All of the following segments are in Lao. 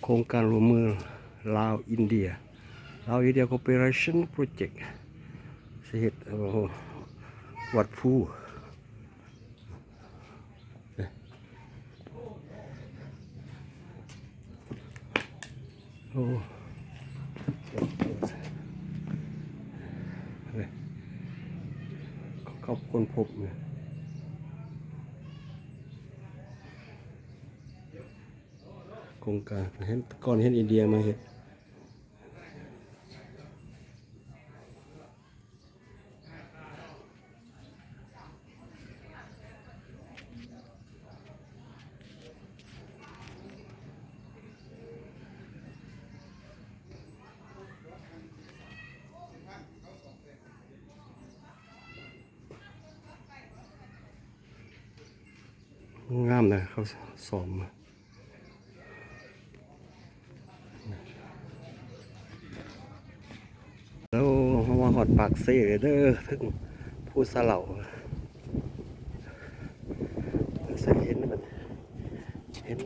ໂຄງການຮ່ວມມືລາວອິນເດຍ Lao India Cooperation Project ຊິເຮັດ ເອີ ວັດພູ ໂອ້ ເຂົາຄົ້ນພົບ ໂຄງການເຫັນ ກ່ອນເຫັນອິນເດຍມາເຮັດ. ງາມນະ ເຂົາສ້ອມ. ໂອ້ ເຮົາມາຮອດປາກເຊເດີ ເທິງພູສະເຫຼົາ ເຫັນ ເຫັນ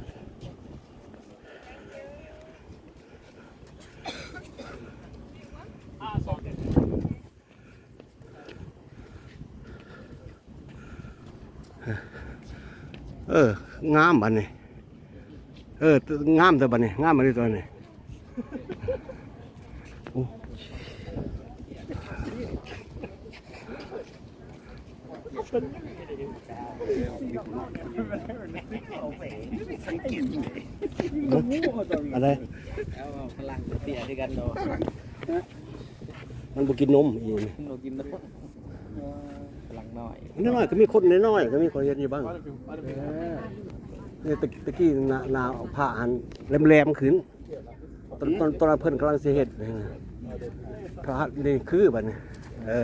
ເອີ ງາມບາດນີ້ ເອີ ງາມແຕ່ບາດນີ້ ງາມບາດນີ້ຕົວນີ້ ໂອ້ ອັນໃດ ເອົາພະລັງເຕ້ຍຄືກັນເນາະ ມັນບໍ່ກິນນົມອີ່ ບໍ່ກິນນົມ ພະລັງນ້ອຍ ນ້ອຍໆ ກໍມີຄົນນ້ອຍໆ ກໍມີ ຂ້ອຍເຫັນຢູ່ບ້າງ ເອີ ນີ້ຕະ ຕະກີ້ໜ້າ ໜ້າພະຫັ້ນແຫຼມໆ ຂຶ້ນ ຕອນ ຕອນ ຕອນນັ້ນເພິ່ນກຳລັງຊິເຮັດ ພະຫັດນີ້ຄືບາດນີ້ ເອີ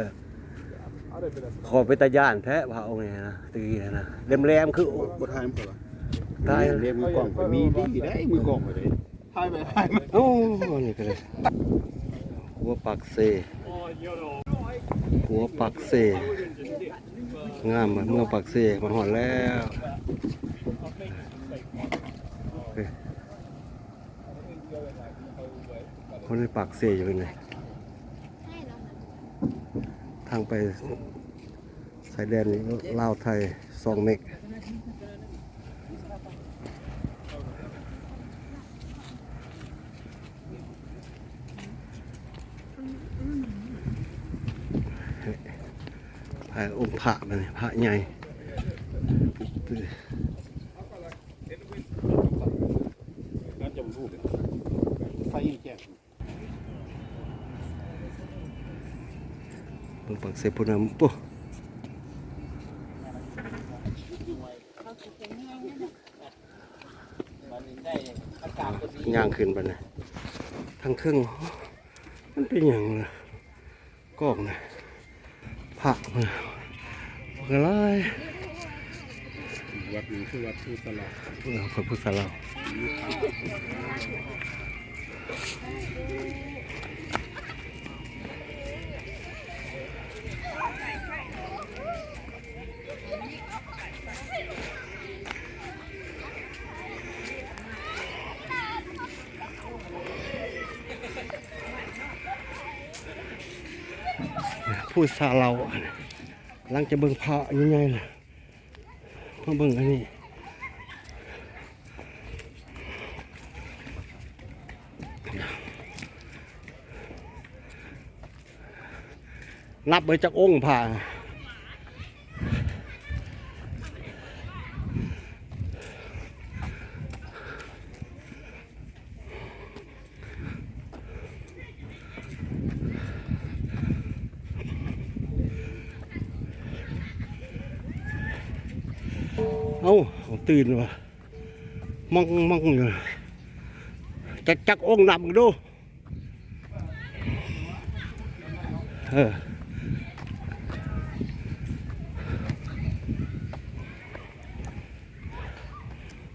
ຂໍເປັນຕາຢ້ານແທ້ພະອົງນີ້ນະ ຕະກີ້ນະ ແຫຼມໆ ຄື ບໍ່ ບໍ່ຖ່າຍນຳຂ້ອຍຫວາ ຖ່າຍ ເດ້ ມືກ້ອງຂ້ອຍມີດີເດ້ ມືກ້ອງຂ້ອຍເດ້ ຖ່າຍໄປ ຖ່າຍໄປ ໂອ້ ນີ້ກໍເລີຍ ຂົວປາກເຊ ຂົວປາກເຊ ງາມ ເມືອງປາກເຊ ມາຮອດແລ້ວ. ຄົນໃນປາກເຊຢູ່ເປັນໃດ? ທາງໄປຊາຍແດນລາວໄທສອງເມັກ. ພະອົງພະ ບາດນີ້ພະໃຫຍ່ ໄຟແຈ້ງ ເບິ່ງປາກເຊຜູ້ນຳ ໂອ້ ຍ່າງຂຶ້ນບາດນີ້ ທາງເທິງ ມັນເປັນຫຍັງລະ? ກ້ອງນະ ພະເພິ່ນກະຫຼາຍ ວັດນີ້ຄືວັດພູສະເຫຼົາ ເອີ ວັດພູສະເຫຼົາ ພູສະເຫຼົາ ຫຼັງຈາກເບິ່ງພະໃຫຍ່ໆແລ້ວ ມາເບິ່ງອັນນີ້ ນັບເບິ່ງຈັກອົງພະ ເອົ້າ ເອົາຕື່ນວ່າ ມັງໆຢູ່ ຈັກ ຈັກອົງນັບເບິ່ງດູ. ເອີ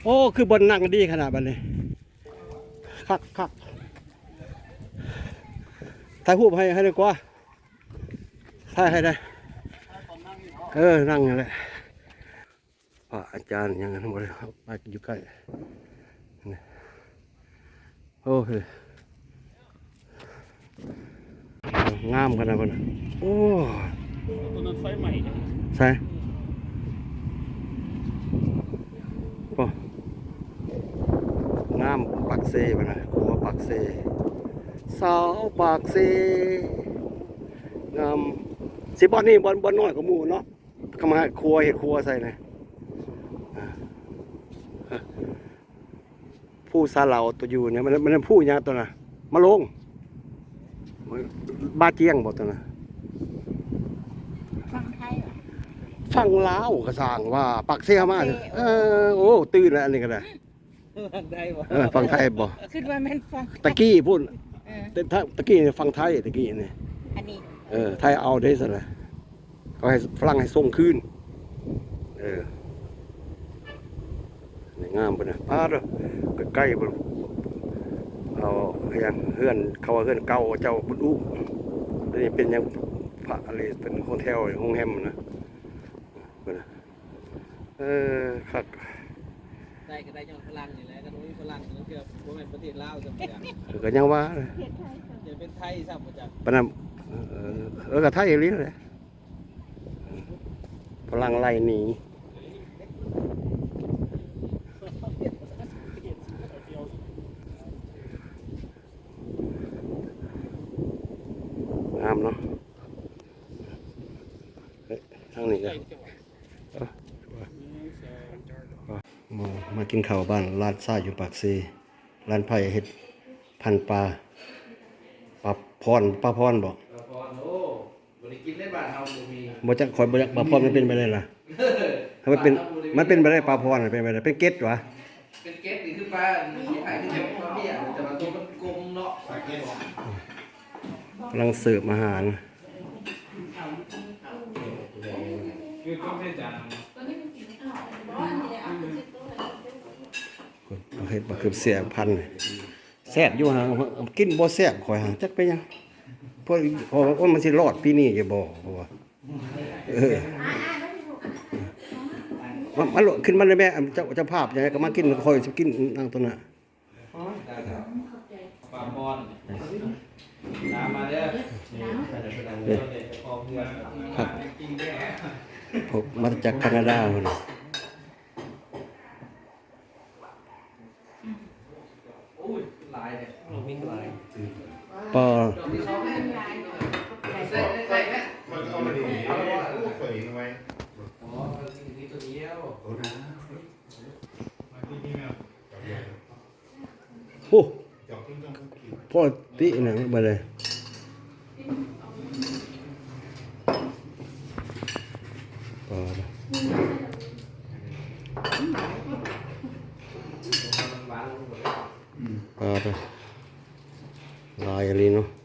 ໂອ້ ຄືບ່ອນນັ່ງດີຂະໜາດບາດນີ້ ຄັກໆ ຖ່າຍຮູບໃຫ້ ໃຫ້ດີກວ່າ ຖ່າຍໃຫ້ໄດ້ ເອີ ນັ່ງນີ້ແຫຼະ. ພະອາຈານຫຍັງ ບໍ່ໄດ້ໄປຢູ່ໃກ້ ນີ້ ໂອ້ຍ ງາມຂະໜາດພຸ້ນນະ. ໂອ້ ຕົວນັ້ນໄຟໄໝ້ເດ້. ໃສ? ໂອ້ ງາມ. ປາກເຊພຸ້ນນະ, ຂົວປາກເຊ, ສາວປາກເຊ ງາມ. ຊິບ່ອນນີ້ ບ່ອນ ບ່ອນນ້ອຍກວ່າໝູ່ເນາະ. ເຂົາມາຂົວ ເຮັດຂົວໃສ່ນະ. ພູສາເຫຼົ່າຕົວຢູ່ນີ້ ມັນ ມັນພູຫຍັງຕົວນະ? ມະໂລງ ບາຈຽງບໍ່ຕົວນະ? ຝັ່ງໄທຫວາ? ຝັ່ງລາວກໍຊ່າງວ່າ ປາກເຊເຮົາມາ. ເອີ ໂອ້ ຕື່ນແລ້ວອັນນີ້ກໍໄດ້. ຝັ່ງໄທບໍ່? ເອີ ຝັ່ງໄທບໍ່? ຄິດວ່າແມ່ນຝັ່ງ ຕະກີ້ພຸ້ນ. ເອີ ແຕ່ຕະກີ້ນີ້ຝັ່ງໄທ ຕະກີ້ນີ້. ອັນນີ້ ເອີ ໄທເອົາເດ້ຊັ້ນນະ. ເຂົາໃຫ້ຝຣັ່ງໃຫ້ສົ່ງຄືນ. ເອີ ນີ້ງາມພຸ້ນນະ. ປາດ ໃກ້ໆ ພຸ້ນ. ເອົາຫຍັງ ເຮືອນ ເຂົາວ່າເຮືອນເກົ່າເຈົ້າບຸນອຸ. ດຽວນີ້ເປັນຫຍັງ ພະອາລີ ເປັນໂຮເທວ ໂຮງແຮມນະ. ເບິ່ງນະ. ເອີ ຄັກ. ໄດ້ກໍໄດ້ຍ້ອນຝຣັ່ງນີ້ແຫຼະ. ຄັນບໍ່ມີຝຣັ່ງ ມັນກໍບໍ່ແມ່ນປະເທດລາວຊ້ຳ. ກໍຍັງວ່າ ຈະເປັນໄທຊ້ຳບໍ່ຈັກ ປານນັ້ນ. ເອີ ເອີ ກໍໄທອີ່ຫຼີແຫຼະ. ຝຣັ່ງໄລ່ໜີ. ງາມເນາະ. ເອີ ທາງນີ້ກໍ ເອີ ມາ ມາກິນເຂົ້າບ້ານຫຼານຊາຍຢູ່ປາກເຊ. ຫຼານໃຜເຮັດພັນປາ ປາພອນ ປາພອນບໍ່? ປາພອນ. ໂອ້ ບໍ່ໄດ້ກິນໃນບ້ານເຮົາບໍ່ມີ. ບໍ່ຈັກ ຂ້ອຍບໍ່ຈັກປາພອນມັນເປັນໄປໄດ້ລະ. ເອີ ມັນເປັນ ບ້ານເຮົາບໍ່ໄດ້ມີ. ມັນເປັນໄປໄດ້ ປາພອນເປັນໄປໄດ້ ເປັນເກັດຫວາ? ເປັນເກັດນີ້ຄືປາ ຄ້າຍໆ ຄືແບບປາເບ້ຍ ແຕ່ວ່າໂຕມັນກົມເນາະ. ກຳລັງເສີບອາຫານ. ເຮັດບັກເຂືອແຊບພັນ ແຊບຢູ່ຫາ ກິນບໍ່ແຊບ ຂ້ອຍຫາ ຈັກເປັນຫຍັງ. ເພາະ ເພາະວ່າ ໂອ້ ມັນຊິລອດປີນີ້ຢູ່ບໍ່ ເພາະວ່າ ເອີ ມາ ມາໂລດ ຂຶ້ນມາເລີຍແມ່. ເຈົ້າ ເຈົ້າພາບຫຍັງກໍມາກິນ ຂ້ອຍຊິກິນນາງຕົວນັ້ນ. ປາບອນ ຕາມມາເດີ. ນີ້ ພວກມາຈາກການາດາພຸ້ນ. ໂອ້ຍ ຫຼາຍເດ້ ມີຫຼາຍ ປາ ມັນເອົາມາດີ ໂອ້ຍ ມີຕົວດຽວ. ໂອ້ ພໍດີນະ ບໍ່ໄດ້ ປາ ປາ ຫຼາຍອີ່ຫຼີເນາະ.